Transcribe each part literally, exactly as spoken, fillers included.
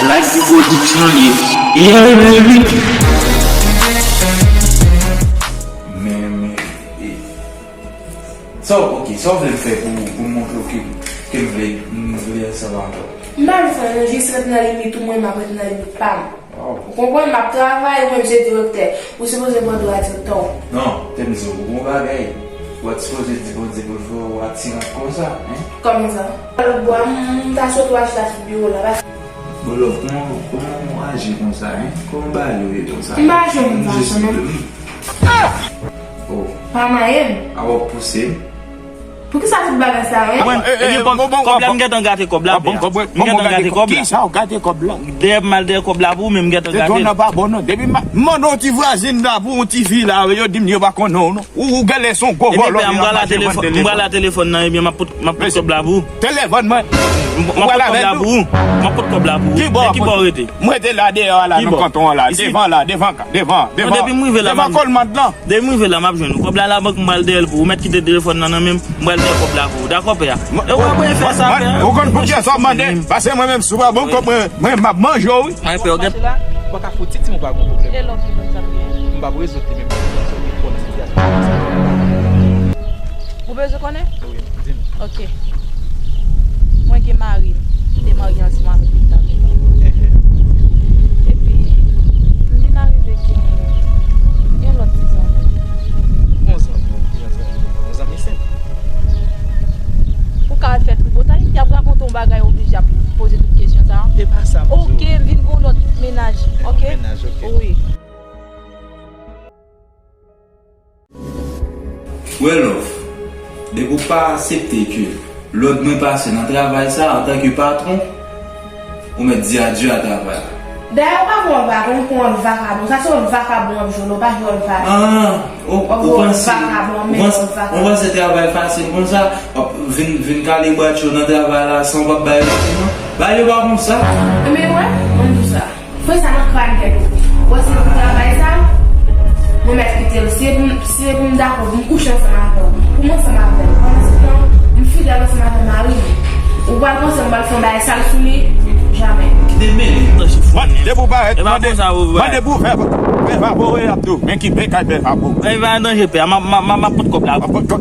Like the production, yeah. Yeah, baby. Men, men, e, sa w, ok, sa w vle m fè pou, pou m montre w ke, ke m vle, m vle ansanm avè w? M pa vle fè anyen, jis ret nan limit ou, mwen m ap ret nan limit pa m. Ou konprann, m ap travay, ou menm se direktè. Ou sipoze pran dwa direktè w. Non, te m di w, ou gon bagay. Ou pa t sipoze di Bondye pou l fè w atiran konsa, en? Kòman sa? Lòt bò a, m, m ta sot w achte sou biwo la, pa. Bon, love, kòman, kòman w aji konsa, en? Kòman bagay yo ye konsa? M pa aji yon fason, non. Oh. Pa manyen m. A w ap pouse m? Poukisa tout bagay sa yo, en? Mwen, ebyen, bon, kòb la, m gentan gate kòb la, pè a. M gentan gate kòb la. Kisa w gate kòb la? Dèyè m al dèyè kòb la pou ou, men m gentan gate l. Nan pa bon, non. Depi m mande yon ti vwazin la pou yon ti fi la, yo di m yo pa konnen w, non. Ou, ou genlè se yon gwo vòlò. Ebyen, pè a, m pral a telefòn, m pral a telefòn nan, ebyen, m ap pot, m ap pot kòb la pou ou. Telefòn mwen. M ap pot kòb la pou ou. M ap pot kòb la pou ou. Ki bò? Men ki bò w rete? Mwen rete la dèyè a la, nan kanton an la. Devan la, devan, devan, devan. Depi m rive la, devan kòlmad lan. Depi m rive la, m ap jwenn ou. Kòb la labank, m pral dèyè l pou ou. Ou mèt kite telefòn nan nan men m, m pral dèyè kòb la pou ou. Dakò, pè a? E w ap fè sa, pè a? Ou konn pou kiyès w ap mande? Paske mwen menm, si w pa ban m kòb, mwen, mwen, m ap manje w, wi. Mwen, pè, ou gen. Ou pa ka fout timoun pa gon pwoblèm. E lòt li menm sa l gen? M p ap rezoud li menm. Ou bezwen konnen? Wi, di m. Ok. Mwen gen mari m. M te marye ansanm avèk li, m t ap viv ansanm. Epi, m vin arive gen yon lòt ti zanmi. Yon zanmi, yon zanmi, yon zanmi senp. Ou ka al fè tripotay, y ap rakonte yon bagay, oblije ap poze tout kesyon sa a. E pa sa, m di w. Ok, m vin gen yon lòt mennaj. Ok? Yon mennaj, ok. Wi. Wè love, depi w pa aksepte ke lòd mwen pase nan travay sa antanke patwon, ou mèt di adye a travay la. Dayè, w pa vle wòl patwon, w pran wòl vakabon. Sa se wòl vakabon w ap jwe la, w pa jwe wòl patwon. Ah, ou, ou panse, ou panse, ou panse travay fasil konsa? W ap vin, vin kale bratch yo nan travay la san w p ap ba yo sèman? Bagay yo pa konsa. Men wè, mwen di w sa. Fè sa nan kran tèt ou. Ou wè se pou travay sa, mwen mèt kite l. Si se pou m, si se pou m dakò pou m kouche ansanm avè w, pou m ansanm avè l. Pandan se tan, m fidèl ansanm avè mari m. Ou pral panse m pral fè yon bagay sal sou li? Jamè. Kite men li. Mande pou parèt, mande, mande pou fè, fè favore ap tou. Men ki pe kay fè favore. E pa danje, pè a. M ap, m ap, m ap, m ap pot kòb la.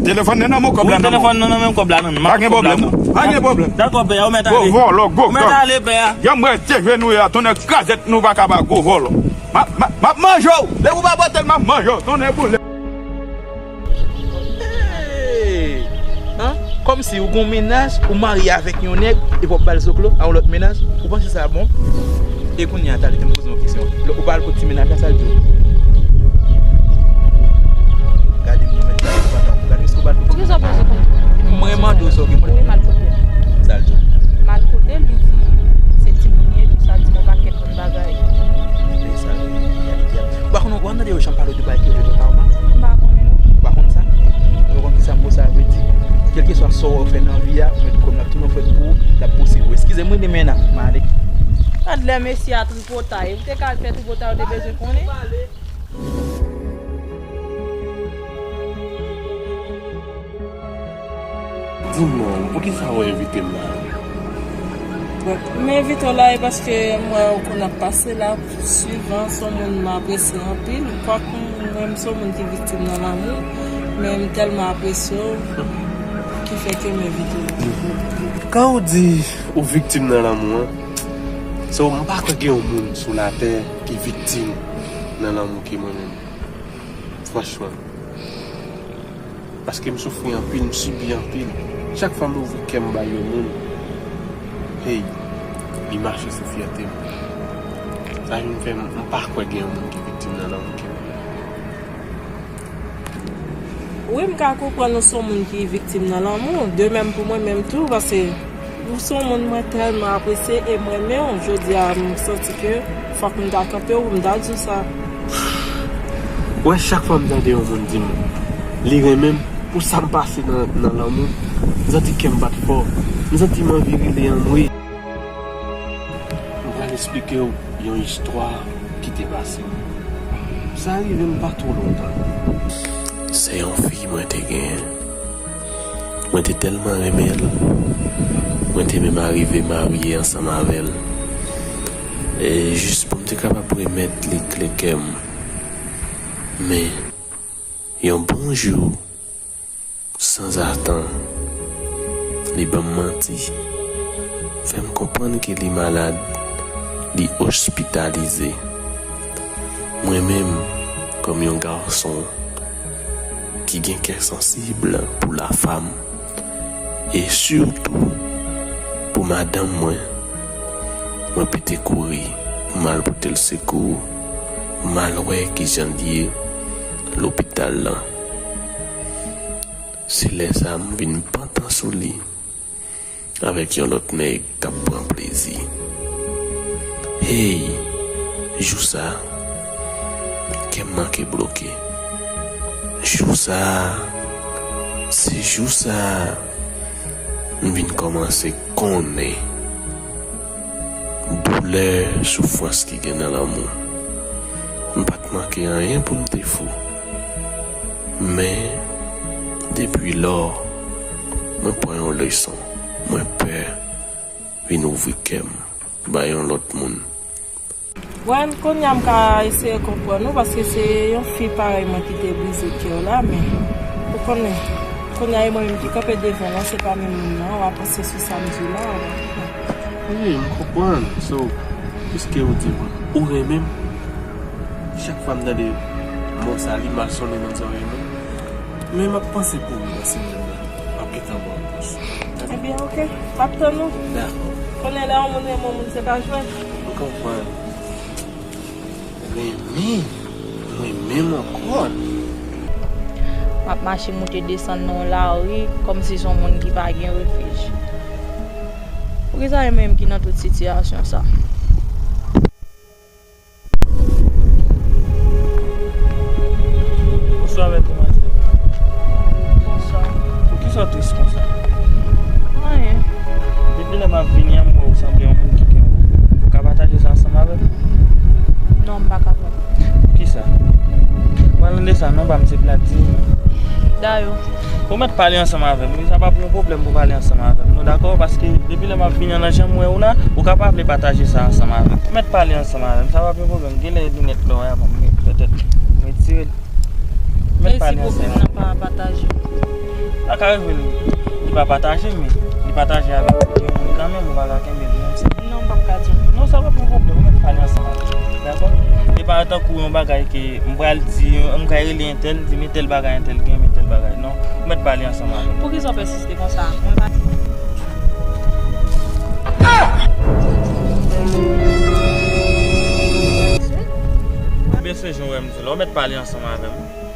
Telefòn nan nan men w, kòb la nan men w. Telefòn nan nan men w, kòb la nan men m. Pa gen pwoblèm, non. Pa gen pwoblèm. Dakò, pè a, ou mèt ale. Gwo vòlò, gwo gang. Ou mèt ale, pè a. Yon mwen te jwe nou ya, tonnè krazèt nou pa ka ba gwo vòlò. M ap, m ap, m ap manje w. Depi w pa pote l, m ap manje w. Tonnè boule. Hey! An? Kòmsi ou gon mennaj, ou marye avèk yon nèg, epi w ap ba l zoklo a yon lòt mennaj? Ou panse sa bon? E kounye a, talè, te m poze yon kesyon. Lè ou pa al kot ti mennaj la, sa l di w? Gade m, nou mèt gade konpòtman. Gade misye, ou pa al kot ti mennaj la. Poukisa w poze konpòtman? Mwen mande w sa w gen pou l. Wi, m al kote l. Sa l di w? M al kote l, li di se timoun li ye, epi sa l di m yon pakèt lòt bagay. E sa, realite a. Ou pa konn, ou pa konn tande yo janm pale de bagay ki rele karma? M pa konnen, non. Ou pa konn sa? Ou pa konn kisa mo sa vle di? Kèlkeswa sa w fè nan vi a, ou mèt kwè m l ap tounen fèt pou ou, l ap posib ou. Eskize m, wi, demen la, m ale. Gad lè mesye a tripotay. Ou te ka al fè tripotay, ou te bezwen konnen. Di m non, poukisa ou envite m la? Bon, m envite w la e paske m wè ou konn ap pase la, souvan, s on moun m apresye anpil. Kwak mwen, m s on moun ki viktim nan lanmou, men m tèlman apresye w, ki fè ke m envite w. Kan ou di ou viktim nan lanmou an, so, m pa kwè gen yon moun sou latè ki viktim nan lanmou ke mwen menm. Franchman. Paske m soufri anpil, m sibi anpil. Chak fwa m ouvri kè m bay yon moun, hey, li mache sou fyète m. Sa vin fè m, m pa kwè gen yon moun ki viktim nan lanmou ke mwen. Wi, m ka konprann ou s on moun ki viktim nan lanmou. De menm pou mwen menm tou, paske ou s on moun mwen tèlman apresye e m renmen w. Jodi a, m santi ke fòk m ta kanpe w pou m ta di w sa. Ou wè, chak fwa m tande yon moun di m li renmen m, pou sa m pase nan, nan lanmou, m santi kè m bat fò. M santi m anvi rele anmwe. M pral esplike w yon istwa ki te pase m. Sa rive m pa twò lontan. Se yon fi mwen te genyen. Mwen te tèlman renmen l. Mwen te menm arive marye ansanm avè l. E jis pou m te kapab remèt li kle kè m. Men, yon bon jou, sanzatan, li ban m manti, fè m konprann ke li malad, li ospitalize. Mwen menm, kòm yon gason ki gen kè sansib pou lafanm, e sitou pou madanm mwen, mwen pete kouri pou m al pote l sekou, pou m al wè kijan l ye lopital lan. Se lè sa a m vin pantan sou li avèk yon lòt nèg k ap pran plezi. Hey, jou sa, kè m manke bloke. Jou sa, se jou sa, m vin kòmanse konnen doulè, soufrans ki gen nan lanmou. M pa t manke anyen pou m te fou. Men, depi lò, mwen pran yon leson. Mwen pè vin ouvri kè m bay yon lòt moun. Bon, kounye a m ka eseye konprann ou, paske se yon fi parèy mwen ki te brize kè w la, men ou konnen, kounye a e mwen menm ki kanpe devan w lan, se pa menm moun nan, w a panse sou sa m di w la, w a konprann. Wi, m konprann. So, piske ou di mwen ou renmen m, chak fwa m tande mo sa, li mal sonnen nan zòrèy mwen. Men m ap panse pou ou nan semèn nan. M ap gentan ba w repons. Ebyen, oke. M ap tann ou. Dakò. Konnen lè yon moun renmen yon moun, se pa jwèt. M konprann. Renmen? Mwen menm ankò? M ap mache moute desann nan yon lari kòmsi se yon moun ki pa gen refij. Poukisa e mwen menm ki nan tout sitiyasyon sa? Bonswa, mèt demanzèl. Bonswa. Poukisa w tris konsa? Anyen. Depi lè m ap vini an, m wè w sanble yon moun ki gen wout. Ou ka pataje sa ansanm avè m? Non, m pa kapab. Poukisa? Palan de sa, non, pa m se Bladi. Dayo. Ou mèt pale ansanm avè m, wi, sa pa pou yon pwoblèm pou pale ansanm avè m, nou dakò? Paske depi lè m ap vini an, nan jan m wè w la, ou ka pa vle pataje sa ansanm avè m. Ou mèt pale ansanm avè m, sa pa pou yon pwoblèm. Genlè e linèt lò a, bon, men petèt m retire l. Ou mèt pale ansanm avè m. E si pwoblèm nan pa pataje? Sa ka rive li, li pa pataje, men li pataje avèk yon moun kanmenm, ou pa ka kenbe li menm si. Non, m p ap ka di. Non, sa pa pou yon pwoblèm, ou mèt pale ansanm avè m, dakò? E pa tankou yon bagay ke m pral di, m pral rele entèl, di men tèl bagay entèl gen, men tèl bagay. Non, ou mèt pale ansanm avè m. Poukisa w pèsiste konsa? Mwen pa. Ebyen, se jan w wè m di la, ou mèt pale ansanm avè m.